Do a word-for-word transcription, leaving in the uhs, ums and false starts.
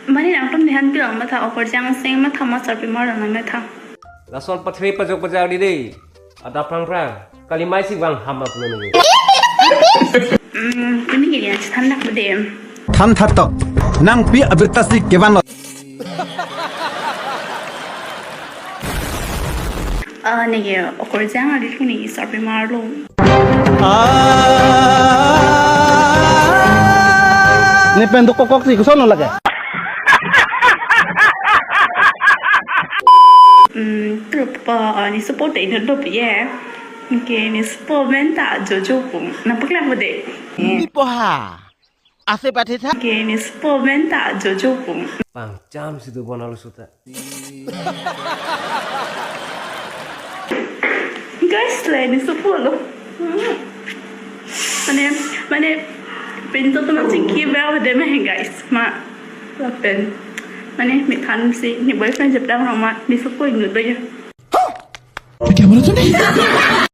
Mane nangtum nihan bilang matha, okorjang seng matha, ma sarpimar lang matha. Lason pathre pajok pajak di dei. Adap phrang phrang. Kali mai si vang ham apno nini. Hmm, kuni kini aja than dak bedem. Than thatok. Nangpi abirta si kevan lo. Ah, neke okorjang arit kuni sarpimar lo. Ne pen dokok si koson lo lake. Hmm, trupa, ah, ne support te inut dop ye. Oke, ne support menta jojo pung. Nampak lang bedem. Ipo ha. Ase pathe tha. Oke, ne support menta jojo pung. Pangcham si do bonalo suta. Guys, le ne support lo. Hmm. Mane, mane, pintu tu masih kibel deh meh, guys. Ma, lapen. Mane, mi than si, ne boyfriend jep dang ma, ne support inut do ya. Kya bola tune?